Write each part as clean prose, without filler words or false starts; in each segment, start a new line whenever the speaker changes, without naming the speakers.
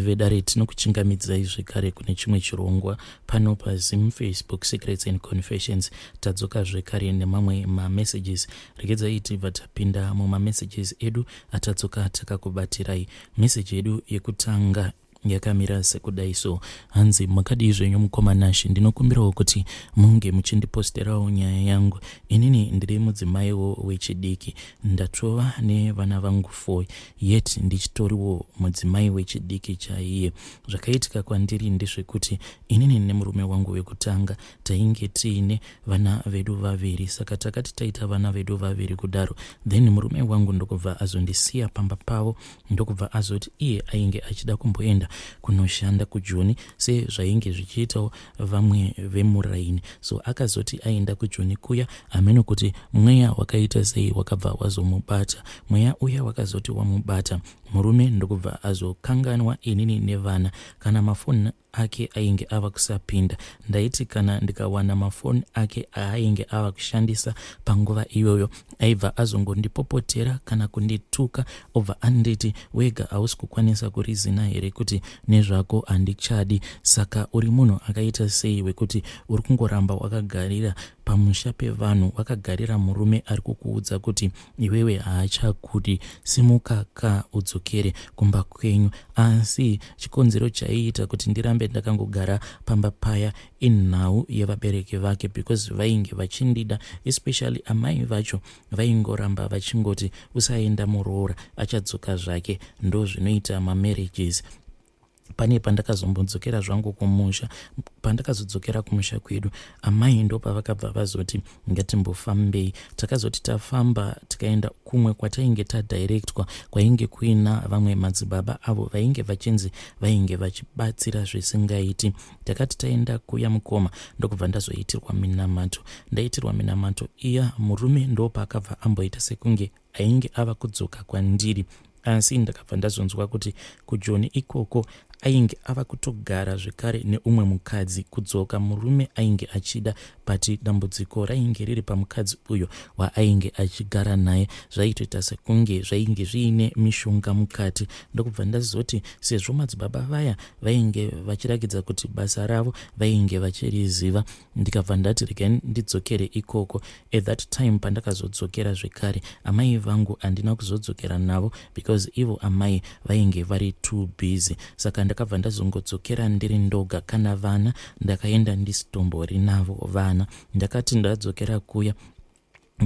Vedare, tinokuchingamidzai zvekare kune chimwe chirongwa pano paZim Facebook Secrets and Confessions. Tadzoka zvekare nemamwe mamessages. Regedzai tibva tapinda mumamessages edu atadzoka takakubatirai. Message yedu yekutanga yakamira sekudai so. Hanzi, "Makadii zvenyu mukoma Nashe? Ndinokumbirawo kuti munge muchindiposterawo nyaya yangu. Inini ndiri mudzimaiwo wechidiki, ndatova nevana vangu 4, yet ndichitoriwo mudzimai wechidiki chaiye. Zvakaitika kwandiri ndezvekuti inini nemurume wangu wekutanga tainge tiine vana vedu vaviri. Saka takati taita vana vedu vaviri kudaro, then murume wangu ndokubva azondisiya pamba pavo, ndokubva azoti iye ainge achida kumboenda kunoshanda kuJoni sezvainge zvichiitawo vamwe vemuraini. So akazoti aenda kuJoni kuya, hameno kuti mweya wakaita sei wakabva wazomubata. Mweya uya wakazoti wamubata, murume ndokubva azokanganwa inini nevana. Kana mafoni ake ainge ava kusapinda. Ndaiti kana ndikawana mafoni ake aainge ava kushandisa panguva iyoyo, aibva azongondipopotera kana kundituka, obva anditi, 'Wega hausi kukwanisa kurizina here kuti nezvako handichadi? Saka uri munhu akaita sei wekuti uri kungoramba wakagarira pamusha pevanhu, wakagarira murume ari kukuudza kuti iwewe haachakudi? Simuka ka, udzokere kumba kwenyu.' Asi chikonzero chaiita kuti ndirambe ndakangogara pamba paya inhau yevabereki vake, because vainge vachindida, especially amai vacho vaingoramba vachingoti, 'Usaenda, muroora achadzoka zvake, ndo zvinoita mamarriages.' Pane pandakazombodzokera zvangu kumusha. Pandakazodzokera kumusha kwedu, amai ndo pavakabva vazoti ngatimbofambei. Takazoti tafamba, tikaenda kumwe kwatainge tadirectwa, kwainge kuina vamwe madzibaba avo vainge vachinzi vainge vachibatsira zvisingaiti. Takati taenda kuya, mukoma, ndokubva ndazoitirwa minamato. Ndaitirwa minamato iya, murume ndo paakabva amboita sekunge ainge ava kudzoka kwandiri. Asi ndakabva ndazonzwa kuti kuJoni ikoko ainge ava kutogara zvekare neumwe mukadzi. Kudzoka murume ainge achida, but dambudziko rainge riri pamukadzi uyo waainge achigara naye. Zvaitoita sekunge zvainge zviine mishonga mukati. Ndokubva ndazoti sezvo madzibaba vaya vainge vachirakidza kuti basa ravo vainge vachiriziva, ndikabva ndati regai ndidzokere ikoko. At that time pandakazodzokera zvekare, amai vangu handina kuzodzokera navo because ivo amai vainge vari too busy. Saka ndakabva ndazongodzokera ndiri ndoga. Kana vana ndakaenda ndisitombori navo vana. Ndakati ndadzokera kuya,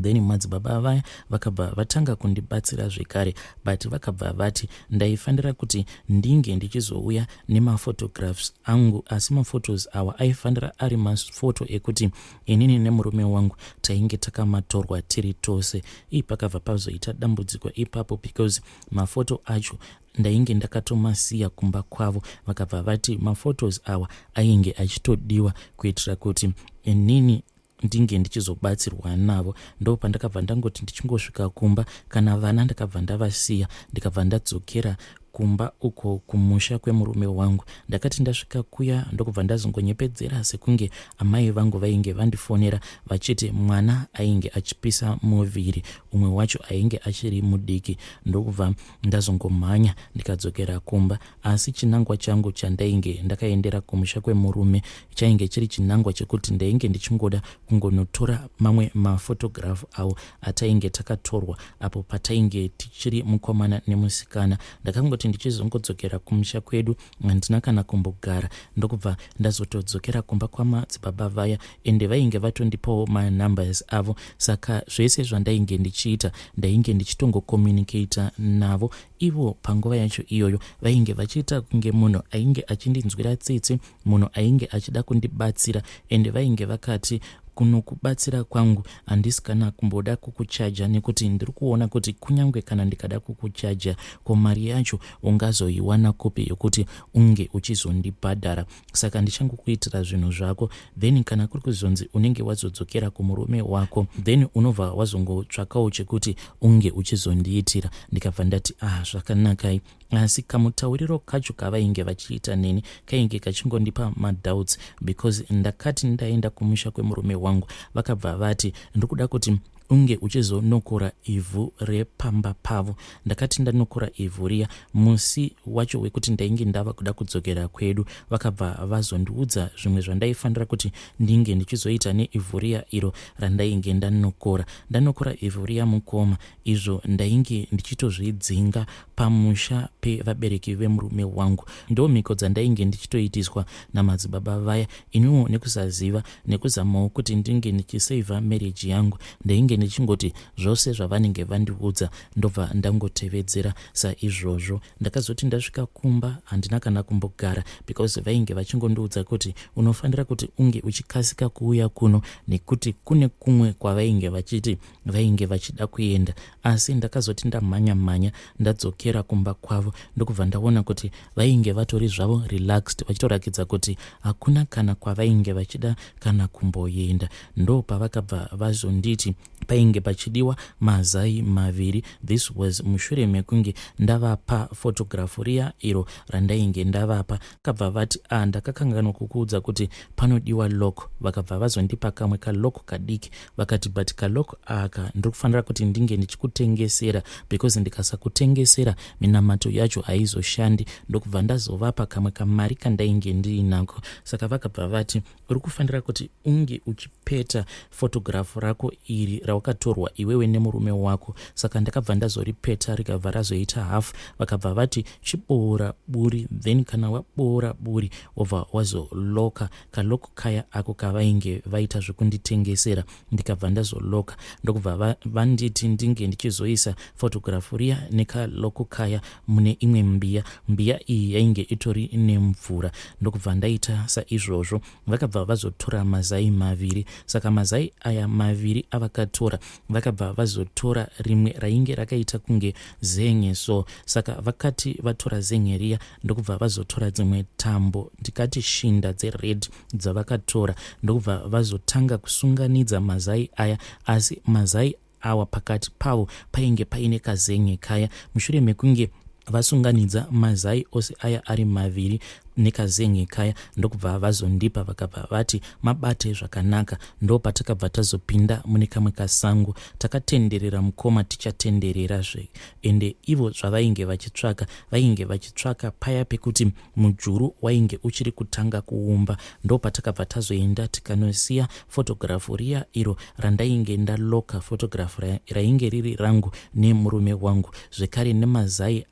then madzibaba vaya vakabva vatanga kundibatsira zvekare, but vakabva vati ndaifanira kuti ndinge ndichizouya nemaphotographs angu, asi maphotos awa aifanira ari mafoto ekuti inini nemurume wangu tainge takamatorwa tiri tose. Ii, pakabva pazoita dambudziko ipapo because mafoto acho ndainge ndakatomasiya kumba kwavo. Vakabva vati maphotos awa ainge achitodiwa kuitira kuti inini ndinge ndichizobatsirwa navo. Ndo pandakabva ndangoti ndichingosvika kumba, kana vana ndakabva ndavasiya, ndikabva ndadzokera kumba uko kumusha kwemurume wangu. Ndakati ndasvika kuya, ndokubva ndazongonyepedzera sekunge amai vangu vainge vandifonera vachiti mwana ainge achipisa muviri, umwe wacho ainge achiri mudiki. Ndokubva ndazongomhanya ndikadzokera kumba. Asi chinangwa changu chandainge ndakaendera kumusha kwemurume chainge chiri chinangwa chekuti ndainge ndichingoda kungonotora mamwe mafotograph avo atainge takatorwa apo patainge tichiri mukomana nemusikana. Ndakangoti ndichizongodzokera kumusha kwedu, handina kana kumbogara, ndokubva ndazotodzokera kumba kwamadzibaba vaya. Ende vainge vatondipawo manumbers avo, saka zvese zvandainge ndichiita ndainge ndichitongocommunicata navo. Ivo panguva yacho iyoyo vainge vachiita kunge munhu ainge achindinzwira tsitsi, munhu ainge achida kundibatsira. Ende vainge vakati, "Kunokubatsira kwangu handisi kana kumboda kukuchaja, nekuti ndiri kuona kuti kunyange kana ndikada kukuchaja, ko mari yacho ungazoiwana kupi yekuti unge uchizondibhadhara? Saka ndichangokuitira zvinhu zvako, then kana kuri kuzonzi unenge wazodzokera kumurume wako, then unobva wazongotsvakawo chekuti unge uchizondiitira." Ndikabva ndati, "Ah, zvakanakai." Asi kamutauriro kacho kavainge vachiita neni kainge kachingondipa madoubts, because ndakati ndaenda kumusha kwemurume wangu, vakabva vati, "Ndiri kuda kuti unge uchizonokora ivhu repamba pavo. Ndakati ndanokora ivhu riya, musi wacho wekuti ndainge ndava kuda kudzokera kwedu, vakabva vazondiudza zvimwe zvandaifanira kuti ndinge ndichizoita neivhu riya iro randainge ndanokora. Ndanokora ivhu riya mukoma, izvo ndainge ndichitozvidzinga pamusha pevabereki vemurume wangu. Ndomhiko dzandainge ndichitoitiswa namadzibaba vaya. Iniwo nekusaziva, nekuzamawo kuti ndinge ndichisavha marriage yangu, ndainge ndichingoti zvose zvavanenge vandiudza ndobva ndangotevedzera saizvozvo. Ndakazoti ndasvika kumba handina kana kumbogara, because vainge vachingondiudza kuti unofanira kuti unge uchikasika kuuya kuno nekuti kune kumwe kwavainge vachiti vainge vachida kuenda. Asi ndakazoti ndamhanya mhanya ndadzokera kumba kwavo, ndokubva ndaona kuti vainge vatori zvavo relaxed, vachitorakidza kuti hakuna kana kwavainge vachida kana kumboenda. Ndo pavakabva vazonditi painge pachidiwa mazai maviri. This was mushure mekunge ndavapa photograph riya iro randainge ndavapa. Kabva vati, "A, ndakakanganwa kukuudza kuti panodiwa lock." Vakabva vazondipa kamwe kalock kadiki, vakati, "But kalock aka ndiri kufanira kuti ndinge ndichikutengesera, because ndikasakutengesera minamato yacho haizoshandi." Ndokubva ndazovapa kamwe kamari kandainge ndiinako. Saka vakabva vati, "Uri kufanira kuti unge uchipeta photograph rako iri rawakatorwa iwewe nemurume wako." Saka ndakabva ndazoripeta, rikabva razoita hafu. Vakabva vati, "Chiboora buri, then kana waboora buri wobva wazoloka kalock kaya ako kavainge vaita zvekunditengesera." Ndikabva ndazoloka, ndokubva vanditi ndinge ndichizoisa photograph riya nekalock kaya mune imwe mbiya. Mbiya iyi yainge itori nemvura. Ndokubva ndaita saizvozvo. Vakabva vazotora mazai maviri. Saka mazai aya maviri avakatora, vakabva vazotora rimwe rainge rakaita kunge zenye. So saka vakati vatora zenye riya, ndokubva vazotora dzimwe tambo, ndikati shinda dzered dzavakatora, ndokubva vazotanga kusunganidza mazai aya. Asi mazai awa pakati pavo painge paine kazenye kaya. Mushure mekunge vasunganidza mazai ose aya ari maviri nekazenye kaya, ndokubva vazondipa, vakabva vati, "Mabate zvakanaka." Ndo patakabva tazopinda mune kamwe kasango. Takatenderera mukoma, tichatendererazve, ende ivo zvavainge vachitsvaka, vainge vachitsvaka paya pekuti mujuru wainge uchiri kutanga kuumba. Ndo patakabva tazoenda tikanosiya photograph riya iro randainge ndaloka, photograph rainge riri rangu nemurume wangu, zvekare nemazai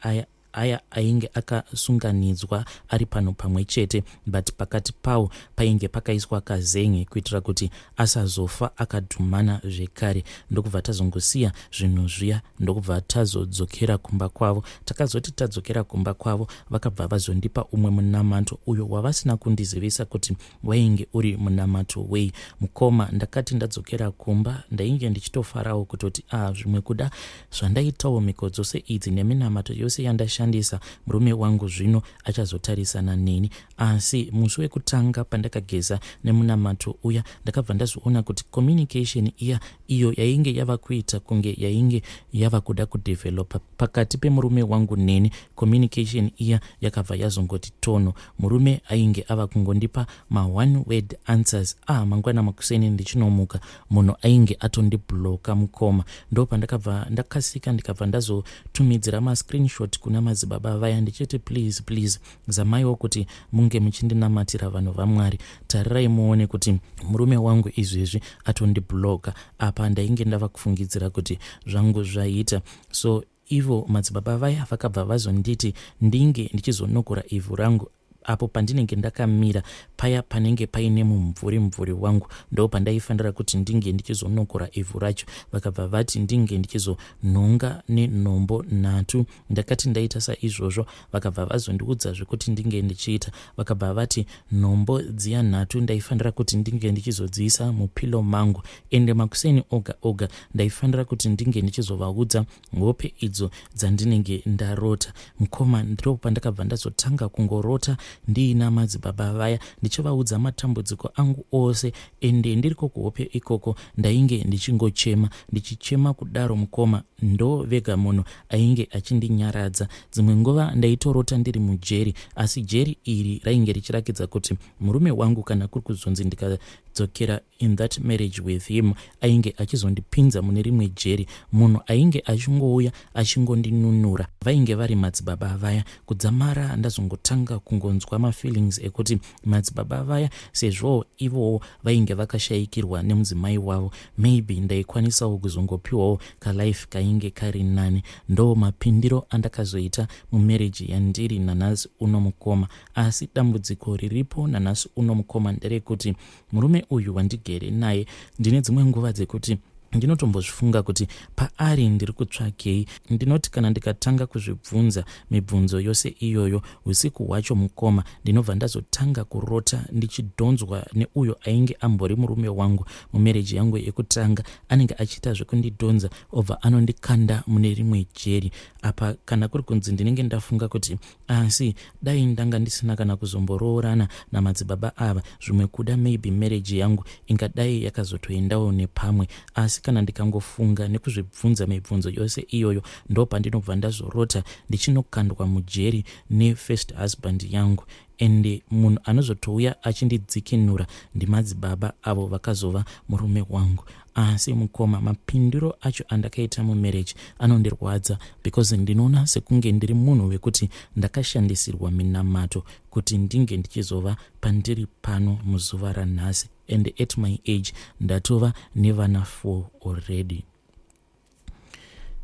aya ainge akasunganidzwa ari pano pamwe chete, but pakati pawo painge pakaiswa kazenye kuitira kuti asazofa akadhumana zvekare. Ndokubva tazongosiya zvinhu zviya, ndokubva tazodzokera kumba kwavo. Takazoti tadzokera kumba kwavo, vakabva vazondipa umwe munamato uyo wavasina kundizivisa kuti wainge uri munamato wei. Mukoma, ndakati ndadzokera kumba ndainge ndichitofarawo kutoti, a ah, zvimwe kuda zvandaitawo mhiko dzose idzi neminamato yose yandashandisa, murume wangu zvino achazotarisana neni. Asi musi wekutanga pandakageza nemunamato uya, ndakabva ndazoona kuti communication iya iyo yainge yava kuita kunge yainge yava kuda kudevelopa pakati pemurume wangu neni, communication iya yakabva yazongoti tono. Murume ainge ava kungondipa ma-one word answers. Ah, mangwana makuseni ndichinomuka, munhu ainge atondibloka mukoma. Ndo pandakabva ndakasika, ndikabva ndazotumidzira mascreenshot kuna madzibaba vaya ndichiti, "Please, please, zamaiwo kuti munge muchindinamatira. Vanhu vaMwari, tarirai muone kuti murume wangu izvezvi atondibloka." Apa ndainge ndava kufungidzira kuti zvangu zvaita. So ivo madzibaba vaya vakabva vazonditi ndinge ndichizonokora ivhu rangu apo pandinenge ndakamira paya panenge paine mumvuri mvuri wangu. Ndo pandaifanira kuti ndinge ndichizonokora ivhu racho. Vakabva vati ndinge ndichizonhonga nenombo nhatu. Ndakati ndaita saizvozvo, vakabva vazondiudza zvekuti ndinge ndichiita. Vakabva vati nhombo dziya nhatu ndaifanira kuti ndinge ndichizodziisa mupillow mangu, ende makuseni oga oga ndaifanira kuti ndinge ndichizovaudza hope idzo dzandinenge ndarota. Mukoma, ndipo pandakabva ndazotanga kungorota. ndiina madzibaba vaya ndichivaudza matambudziko angu ose. Ende ndiriko kuhope ikoko ndainge ndichingochema, ndichichema kudaro mukoma ndo vega munhu ainge achindinyaraddza. Dzimwe nguva ndaitorota ndiri mujeri, asi jeri iri rainge richirakidza kuti murume wangu, kana kuri kuzonzi ndikadzokera in that marriage with him, ainge achizondipinza mune rimwe jeri. Munhu ainge achingouya achingondinunura vainge vari madzibaba vaya. Kudzamara ndazongotanga kungonzwa mafeelings ekuti madzibaba vaya, sezvo ivowo vainge vakashayikirwa nemudzimai wavo, maybe ndaikwanisawo kuzongopiwawo kalife kainge kari nani. Ndo mapindiro andakazoita mumarriage yandiri nanhasi uno mukoma. Asi dambudziko riripo nanhasi uno mukoma nderekuti murume uyu wandigere naye, ndine dzimwe nguva dzekuti ndinotombozvifunga kuti paari ndiri kutsvakei. Ndinoti kana ndikatanga kuzvibvunza mibvunzo yose iyoyo usiku hwacho mukoma, ndinobva ndazotanga kurota ndichidhonzwa neuyo ainge ambori murume wangu mumarriage yangu yekutanga. Anenge achiita zvekundidhonza, obva anondikanda mune rimwe jeri. Apa kana kuri kunzi ndinenge ndafunga kuti asi dai ndanga ndisina kana kuzomboroorana namadzibaba ava, zvimwe kuda maybe marriage yangu ingadai yakazotoendawo nepamwe. Asi kana ndikangofunga nekuzvibvunza mibvunzo yose iyoyo, ndo pandinobva ndazorota ndichinokandwa mujeri nefirst husband yangu. Ende munhu anozotouya achindidzikinura ndimadzibaba avo vakazova murume wangu. Asi mukoma, mapindiro acho andakaita mumarriage anondirwadza, because ndinoona sekunge ndiri munhu wekuti ndakashandisirwa minamato kuti ndinge ndichizova pandiri pano muzuva ranhasi. And at my age ndatova nevana 4 already.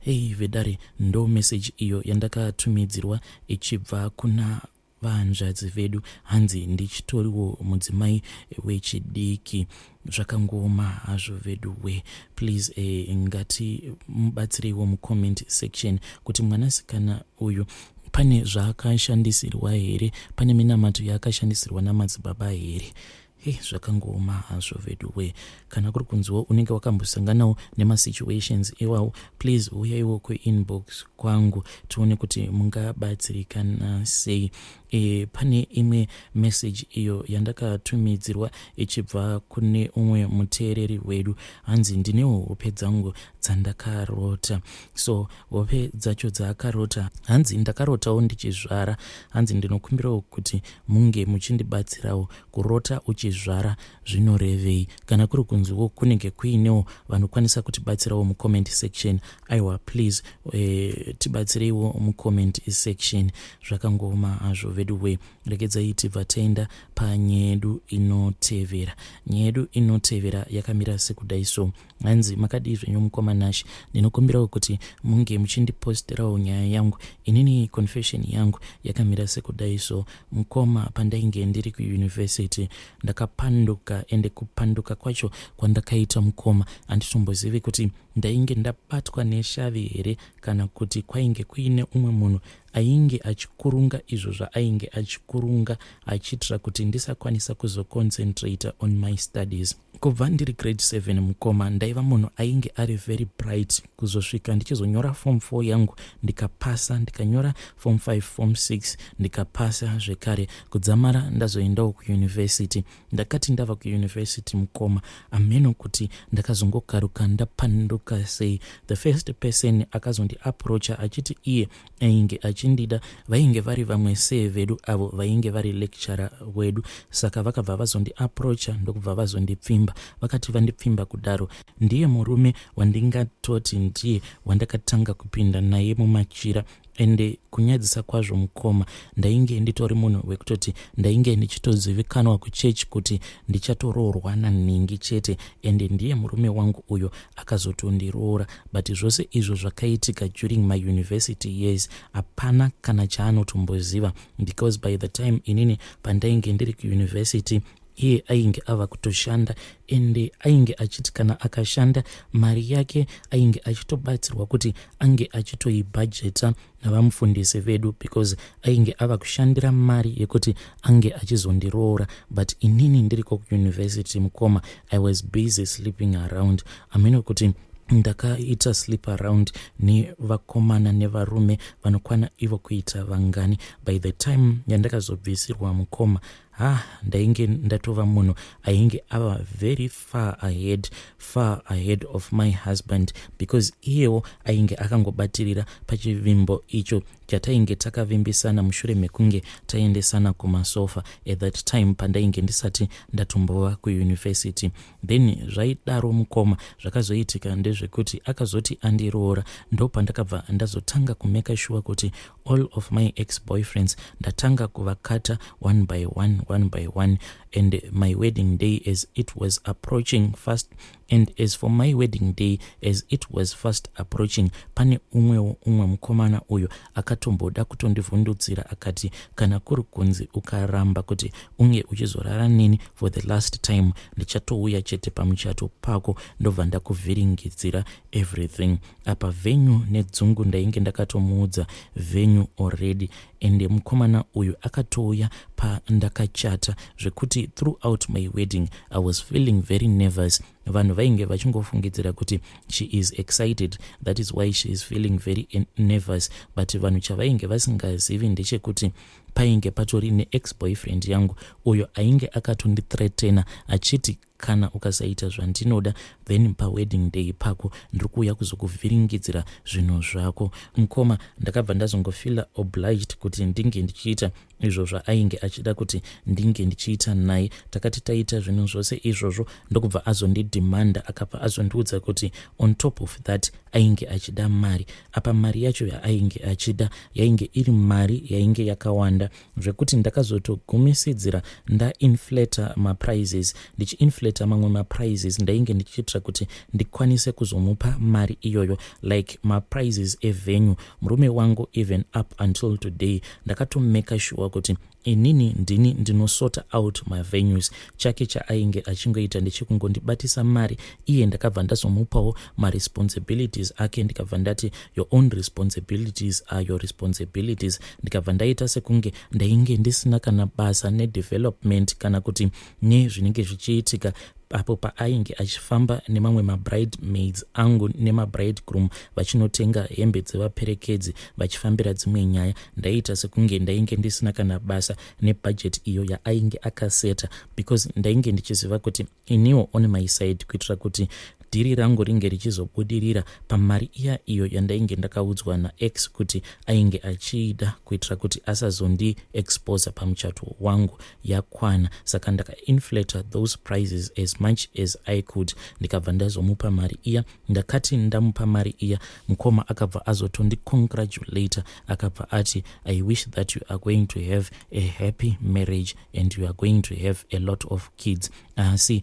Hei vedare, ndo message iyo yandakatumidzirwa ichibva kuna vahanzvadzi vedu. Hanzi ndichitoriwo mudzimai wechidiki. Zvakangooma hazvo vedu we. Please, ngatimubatsireiwo mucomment section kuti mwanasikana uyu pane zvaakashandisirwa here, pane minamato yaakashandisirwa namadzibaba here? Hei, zvakangooma hazvo vedu we. Kana kuri kunziwo unenge wakambosanganawo nemasituations iwawo, please uyaiwo kuinbox kwangu tione kuti mungabatsirikana sei. Pane imwe message iyo yandakatumidzirwa ichibva kune umwe muteereri wedu. Hanzi ndinewo hope dzangu dzandakarota. So hope dzacho dzaakarota, hanzi ndakarotawo ndichizvara. Hanzi ndinokumbirawo kuti munge muchindibatsirawo, kurota uchizvara zvinorevei? Kana kuri kunziwo kunenge kuinewo vanokwanisa kutibatsirawo mucomment section, aiwa, please, tibatsireiwo mucomment section. Zvakangooma hazvo vedu we. Regedzai tibva taenda panyedu inotevera. Nyedu inotevera yakamira sekudai so. Hanzi makadii zvenyu mukoma Nashi? Ndinokumbirawo kuti munge muchindiposterawo nyaya yangu. Inini confession yangu yakamira sekudai so mukoma. Pandainge ndiri kuuniversity ndakapanduka, ende kupanduka kwacho kwandakaita mukoma, handitombozivi kuti ndainge ndabatwa neshavi here kana kuti kwainge kuine umwe munhu ainge achikurunga izvo zvaainge achikurunga achiitira kuti ndisakwanisa kuzoconcentrata on my studies. Kubva ndiri grade 7 mukoma, ndaiva munhu ainge ari very bright, kuzosvika ndichizonyora form 4 yangu ndikapasa, ndikanyora form 5, form 6 ndikapasa zvekare, kudzamara ndazoendawo kuuniversity. Ndakati ndava kuuniversity mukoma, ameno kuti ndakazongokaruka ndapanduka sei. The first person akazondiapproacha achiti iye ainge achindida vainge vari vamwe see vedu avo vainge vari lecturer wedu. Saka vakabva vazondiapproacha, ndokubva vazondipfimba. Vakati vandipfimba kudaro, ndiye murume wandingatoti ndiye wandakatanga kupinda naye mumachira. Ende kunyadzisa kwazvo mukoma, ndainge nditori munhu wekutoti ndainge ndichitozivikanwa kuchechi kuti ndichatoroorwa nanhingi chete, ende ndiye murume wangu uyo akazotondiroora. But zvose izvo zvakaitika during my university years, hapana kana chaanotomboziva, because by the time inini pandainge ndiri kuuniversity, iye ainge ava kutoshanda. Ende ainge achiti kana akashanda mari yake, ainge achitobatsirwa kuti ange achitoibhajeta navamufundisi vedu, because ainge ava kushandira mari yekuti ange achizondiroora. But inini ndiriko kuuniversity mukoma, I was busy sleeping around. Amene kuti Ndakaita sleep around nevakomana nevarume vanokwana ivo kuita vangani. By the time yandakazobvisirwa, mukoma, ha, ndainge ndatova munhu ainge ava very far ahead, far ahead of my husband, because iyewo ainge akangobatirira pachivimbo icho chatainge takavimbisana mushure mekunge taendesana kumasofa, at that time pandainge ndisati ndatombova kuuniversity. Then zvaidaro, mukoma, zvakazoitika ndezvekuti akazoti andiroora, ndopandakabva ndazotanga kumake sure kuti all of my ex boyfriends ndatanga kuvakata one by one, one by one. And my wedding day, as it was approaching fast, and as for my wedding day, as it was fast approaching, pane umwewo umwe mukomana uyo akatomboda kutondivhundutsira, akati kana kuri kunzi ukaramba kuti unge uchizorara neni for the last time, ndichatouya chete pamuchato pako, ndobva ndakuvhiringidzira everything. Apa venue nedzungu, ndainge ndakatomuudza venue already. Ende mukomana uyu akatouya pandakachata, zvekuti throughout my wedding I was feeling very nervous. Vanhu vainge vachingofungidzira kuti she is excited, that is why she is feeling very nervous, but vanhu chavainge vasingazivi ndechekuti painge patori neex boyfriend yangu uyo ainge akatondithreatena achiti kana ukasaita zvandinoda, then pawedding day pako ndiri kuuya kuzokuvhiringidzira zvinhu zvako. Mukoma, ndakabva ndazongofeela obliged kuti ndinge ndichiita izvo zvaainge achida kuti ndinge ndichiita naye. Takati taita zvinhu zvose izvozvo, ndokubva azondidhimanda, akabva azondiudza kuti on top of that ainge achida mari. Apa mari yacho yaainge achida yainge iri mari yainge yakawanda, zvekuti ndakazotogumisidzira ndainflata maprices. Ndichiinflata mamwe maprices, ndainge ndichiitira kuti ndikwanise kuzomupa mari iyoyo, like maprices evenue. Murume wangu, even up until today, ndakatomake sure kuti inini ndini ndinosota out mavenues. Chake chaainge achingoita ndechekungondibatisa mari iye. Ndakabva ndazomupawo maresponsibilities ake, ndikabva ndati, "Your own responsibilities are your responsibilities." Ndikabva ndaita sekunge ndainge ndisina kana basa nedevelopment kana kuti nezvinenge zvichiitika apo paainge achifamba nemamwe mabride maids angu nemabride groom vachinotenga hembe dzevaperekedzi, vachifambira dzimwe nyaya. Ndaiita sekunge ndainge ndisina kana basa nebudget iyo yaainge akaseta, because ndainge ndichiziva kuti iniwo on my side, kuitira kuti deal rangu ringe richizobudirira pamari iya iyo yandainge ndakaudzwa naex kuti ainge achiida, kuitira kuti asazondiexposa pamuchato wangu, yakwana. Saka ndakainflata those prices as much as I could, ndikabva ndazomupa mari iya. Ndakati ndamupa mari iya, mukoma, akabva azotondicongratulata, akabva ati, "I wish that you are going to have a happy marriage and you are going to have a lot of kids." Asi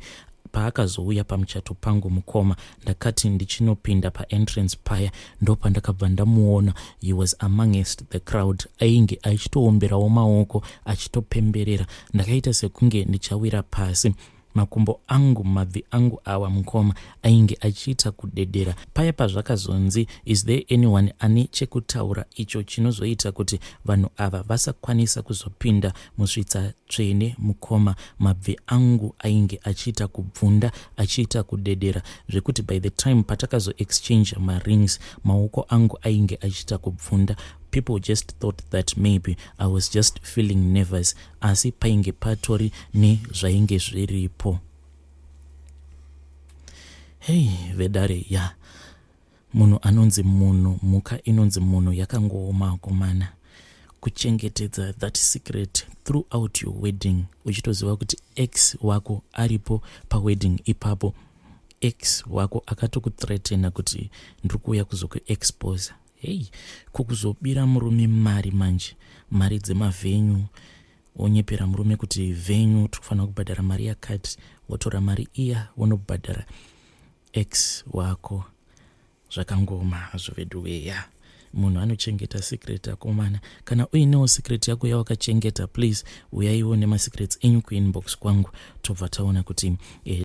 paakazouya pamuchato pangu, mukoma, ndakati ndichinopinda paentrance paya, ndopandakabva ndamuona. He was amongst the crowd, ainge achitoomberawo maoko achitopemberera. Ndakaita sekunge ndichawira pasi, makumbo angu, mabvi angu awa, mukoma, ainge achiita kudedera. Paya pazvakazonzi, "Is there anyone ane chekutaura icho chinozoita kuti vanhu ava vasakwanisa kuzopinda musvitsa tsvene?" Mukoma, mabvi angu ainge achiita kubvunda, achiita kudedera, zvekuti by the time patakazoexchange marings, maoko angu ainge achiita kubvunda. People just thought that maybe I was just feeling nervous, asi painge patori nezvainge zviripo. Hei, vedare, ya, munhu anonzi munhu, mhuka inonzi munhu yakangooma, akomana. Kuchengetedza that secret throughout your wedding, uchitoziva kuti ex wako aripo pawedding ipapo, ex wako akatokuthreatena kuti ndiri kuuya kuzokuexposa. Hei, kukuzobira murume mari manje, mari dzemavenue, wonyepera murume kuti venue tikufanira kubhadhara mari yakati, wotora mari iya, wonobhadhara ex wako. Zvakangoma hazvo, veduweya. Munhu anochengeta secret, akomana. Kana uinewo secret yako yawakachengeta, please uyaiwo nemasecrets enyu kuinbox kwangu, tobva taona kuti